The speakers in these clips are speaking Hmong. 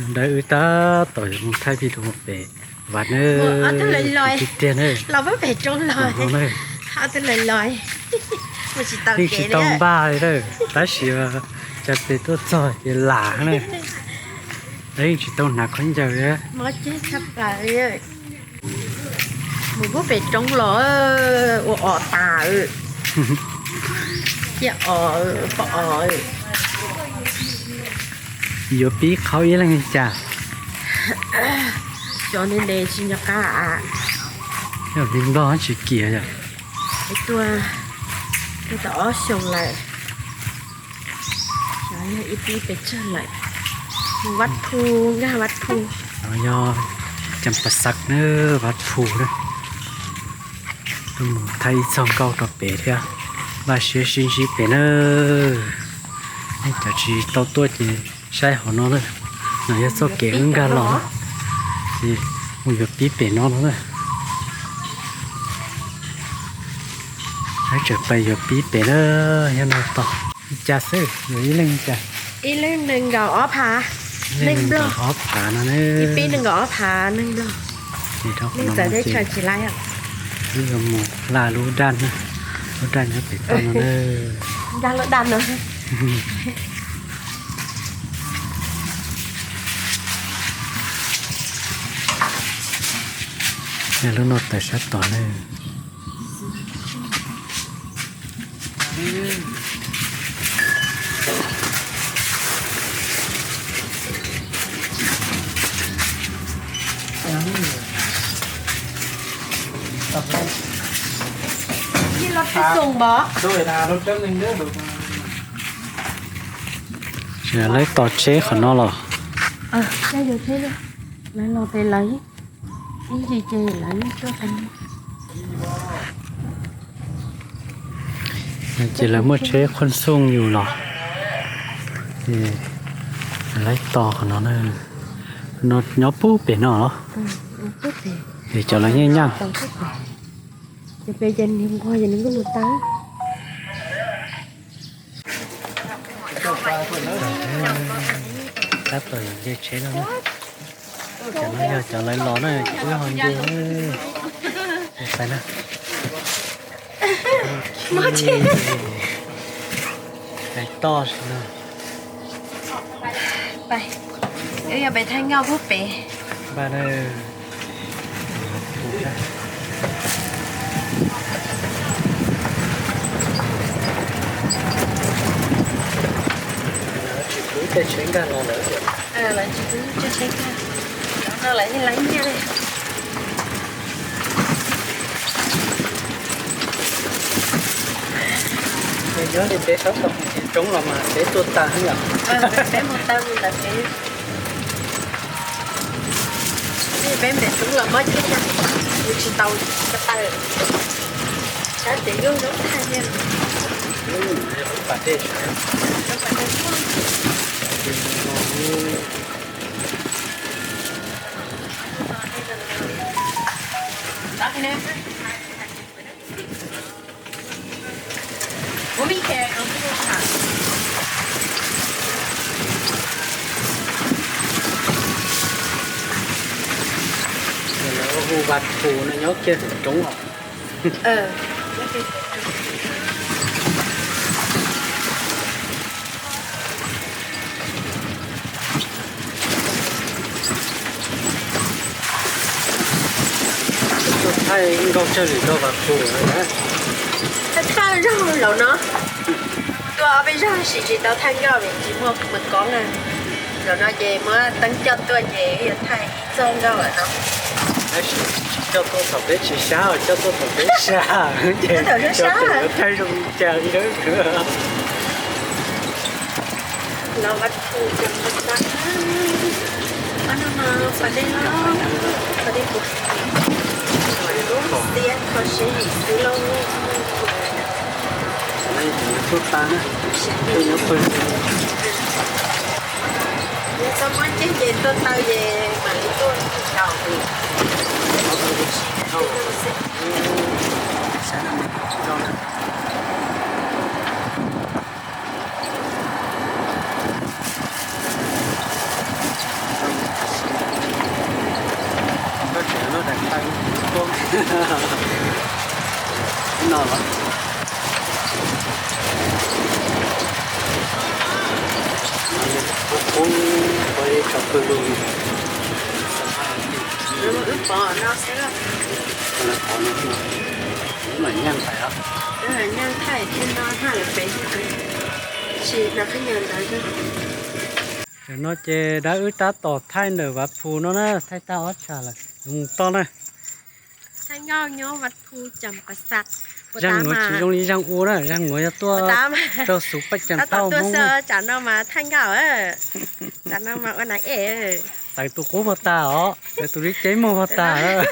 Ntawd wb tab tom yuav mus thaij vij rau pem vas na, tiag tiag na. Yeej tsis tau npaj li lawm, tab sis cas pem tuaj txog ces lam na. Yeej tsis tau hnav khaub ncaws li. Mus pem roob los ua os tas, cia os, pom os. Yuav pib qhau ib leeg li cas? Cov ntev ntev tsis nco qab. Yog li nplog tsis kiam yom. Tuaj, tuaj tau ob xyoos lawm. Yog ib pib pes tsawg lawm. Mus Vaj Phu, nkag Vaj Phu. Yog Cam Pas Xav na, Vaj Phu na. Tuaj mus thaij ib txoj nkauj rau pem thiab. Npaj siab sib ntsib pem na. Nej cov tsis tau tuaj ces saib hauv no na. No yog txoj kev wb nkag los na. Ces mus yuav pib pem no no na. Lawv tseem pais yuav pib pem na, nyob no tos. Li cas xwb, yuav ib leeg li cas? Ib leeg nees nkaum ob phav, neeg nplog. Ob phav no ne. Ib pib nees nkaum ob phav neeg nplog. Neeg txawv teb chaws tsis laib os. Wb yuav mus hla lub daj na, lub daj nyob pem toj no na. Nkag lub daj no. Lub no tawm sab tod na. Tsis laib tos tsheb qhov no los? Ces lawv muaj tsheb khuaj xooj yus los? Ces laib tos qhov no na. No nyob puag pem no los? Es cov lawv nyeej nyaj. Tab tom yuav nce tsheb no na. Cov no yog cov lawv los na, wb ho nce. Pais na. Pais toj si no. Wb yuav pais thaij nkauj puag pem. Npaj na. Lawv tsis pub tej tsheb nkag los lawm. Lawv tsis pub tej tsheb nkag. Cov no lawv yeej laib nyiaj li. Nyob li peb sab tod ces roob los mas peb tuaj tag yom. Peb mus tag mus ntawd peb, peb npem roob los mob ceg na, yus tsis tau ko taw. Sab ces yog roob tag li. Pas dej, pas dej. Hu Vaj Phu no nyob kiag hauv roob os. Tuaj thaij nkauj tsawg lwm rau Vaj Phu na. Thaij thaij zog zaum no. Tuaj ob peb zaug sim tsis tau thaij nkauj vim tsis muaj mws koob na. Zaum no ces muab teeb coj tuaj ces yuav thaij ib txoj nkauj lawm no. Tab sis tsis coj tuaj thaum peb tsis sab, coj tuaj thaum peb sab ces cov pem yuav thaij zoo li cas li na. Los Vaj Phu, pas dej, pas dej, pas dej, pas dej, kho siab kho siab xwb lauj. Tuaj tag na, nyob pawg. Yog txhob muab ceg ces tuaj taw ces mam li tuaj nkaum li. Wb pom no xwb. Wb mam nyeej thaij thiab no haj lawm pem, tsis hnav qhib nyo ntawd. Tam no ces dawb wb tab tom thaij ntawm Vav Phu no na, thaij tag ob tsam lawm mus toj na. Thaij nkauj nyob Vav Phu Cas Pas Xas. Zaj nuav tsis zoo li zaj ua na, zaj nuav yog tuaj rau xus Paj Cas Thauj Hmoob. Tam no mas thaij nkauj, tam no mas ua nas ej. Tawm tus qub puag tas os, tawm tus li ceb muag puag tas.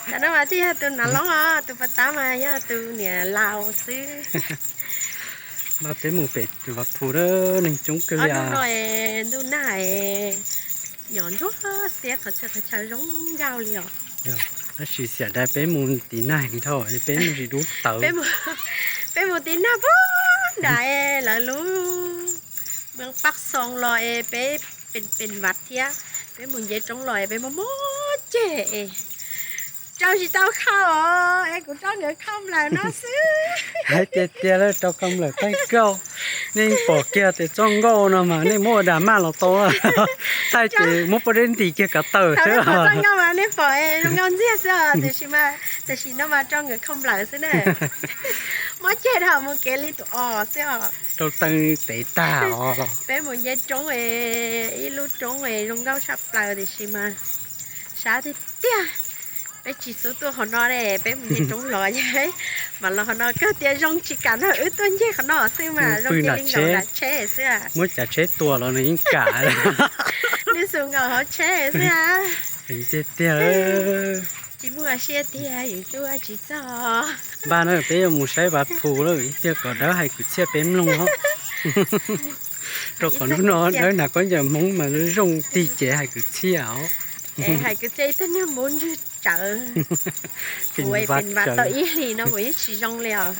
Tam no mas thiaj yog tus nav loob os, tus puag ta mas yog tus niam laus xwb. Mas peb mus pem Vav Phu na, neeg coob kawg li. Ntuj nag, nyom ntsuab xiab, qhov chaw qhov chaw zoo nkauj li os. Tab sis xiam dais peb mus tim nag heev dhau, peb mus tsis dub tawv. Peb mus tim nag puag nram lawv lub Mws Paj Xoo los es peb pem Vav thiab, peb mus nce roob los es peb mob mob ceg es rau tsis tau khau os, es kuv rau nkawd khau nplawm no xwb. Hais tiag tiag, lawv rau khau nplawm thaij nkauj. Nej pom kiag tes txoj nkauj no mas nej muab ua das maj los tau. Thaij ces muab pob zeb ntim kiag kav tawm xwb. Nej pom zoo nkauj ntxiag xwb, tiam sis mas tam sim no mas rau nkawd khau nplawm xwb na. Mob ceg dhau mus kev li tus os xwb os. Rau teeb tev tag os. Peb mus nce roob, ib lub roob zoo nkauj tshaj plaws tiam sis mas sab tiag tiag. Peb tsis xub tuaj qhov no ne, peb mus nce roob los, mam los qhov no kawg tias zoo tsis kam no, wb tuaj ncig qhov no xwb mas zoo li nkaus nram tsheb xwb. Muab cav tsheb tua los nws yeej kam. Nws xus nkaus hauv tsheb xwb. Tiag tiag. Tsis muaj siab tiag, yus tuaj tsis txog. Npaj na, peb yuav mus saib Vav Phu lawm, ib pliag kom dawb hais kwv txhiaj peb mloog os. Rau qhov hnub no dawb hnav khaub ncaws Hmoob mas zoo tig ces hais kwv txhiaj os. Hais kwv txhiaj ib tug niag npub ntswg tsawv. Kuv pem Vav tau ib hlis no kuv yeej tsis zoo li os.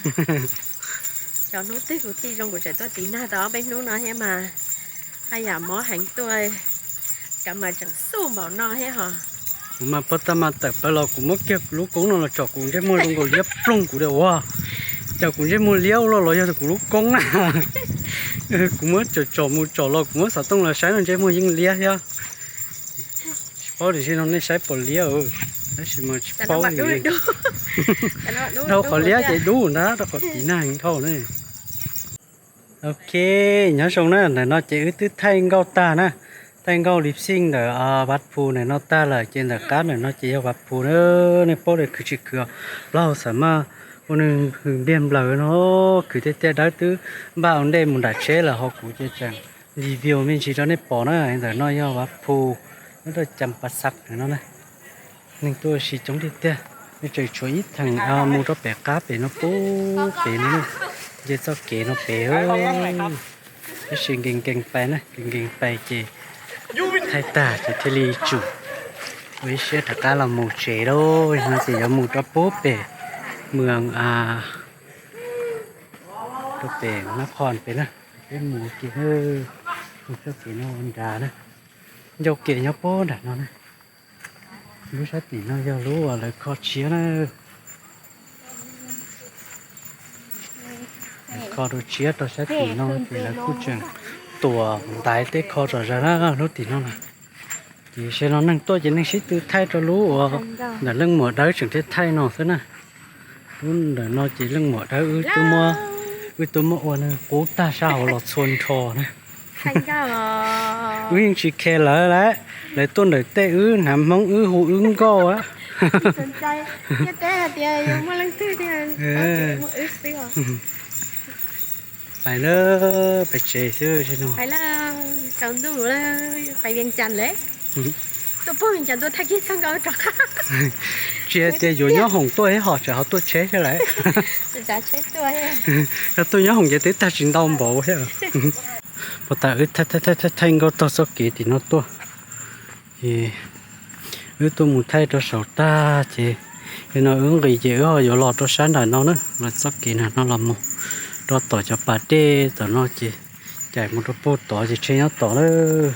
Cov hnub twg kuv thiaj zoo, kuv tseem tuaj tiv nag tau ob peb hnub no thiab mas haj yam mob heev tuaj, kav mas tseem xuj npaum no thiab hos. Kuv mas puag ta mas tawm plaws los kuv muab kiag kuv lub koob no los tsom kuv ntsej muag zoo nkaus liab ploog kuv tias ua cas kuv ntsej muag liab ua luaj los yog kuv lub koob na. Kuv muab tsom tsom mus tsom los kuv muab xov tooj los saib no ntsej muag yeej liab thiab. Tsis paub tiam sis no nej saib puas liab, tab sis mas tsis paub li. Dhau qhov liab ces dub ntag, rau qhov tiv nag heev dhau ne. Ok, nyob zoo na, ntawm no ces wb twb thaij nkauj tag na, thaij nkauj li xij ntawm Vav Phu ntawm no tag lawm ces ntawm qab ntawm no ces yog Vav Phu na. Nej paub tias khwv tsis khwv, plaub hau xam maj ua nws hws npiag nplawm no, khwv tiag tiag. Dawb twb npaj ua ntej mus nram tsheb lawm, ho kuv ces tseem review me ntsis rau nej pom na. Ntawm no yog Vav Phu, nyob rau Cas Pas Xas ntawm no na. Neeg tuaj ua si coob tiag tiag, nej tseem tshuav ib theem mus rau pem qab pem no pub pem no, nce txoj kev no pem. Tab sis nkees nkees pais na, nkees nkees pais ces thaij tag ces thiaj li tsum. Ua ib siab rov qab los mus tsev lauj, no ces yuav mus rau pub pem Mws, rau pem Mab Qhos pem na. Peb mus kiag, mus txoj kev no ua nrad na, ncauj kev nyob pub nram no na. Lub sab tim no yog lub uas lawv kho tshiab na. Lawv kho rau tshiab rau sab tim no ces lawv kuj tseem tuam ntaiv tej kho zom zaws na lub tim no na. Ces sawv no neeg tuaj ces neeg sib tw thaij rau lub uas ntawm leej muam dawb tseem thiaj thaij no xwb na. Lub ntawm no ces leej muam dawb wb twb muab, wb twb muab ua neeg qub tag sab hauv los txhua nrho na. Wb yeej tsis khe lawv lawm, lawv tuaj ntawm tej wb hnav Hmoob wb hu wb nkauj a. Pais lawm, pais tsev xwb no. Tsaus ntuj, pais Vias Cas lawm. Tuaj pog Vias Cas tuaj thaij kiag txog nkauj rov qab. Tsis hais tias yuav nyob hoom tuaj thiab ho tseem ho tuaj tsheb thiab lawm. Yog tuaj nyob hoom ces twb tag tsis ntau npaum thiab. Puag ta wb thaij nkauj tog txoj kev tim no tuaj. Wb tuaj mus thaij rau saum tag ces no wb nqis ces wb ho yuav los rau sab nram no na, los txoj kev nram no los mus rau tom cov pas dej tom no ces caij mus rau puag tod ces tsheb nyob tod lawm.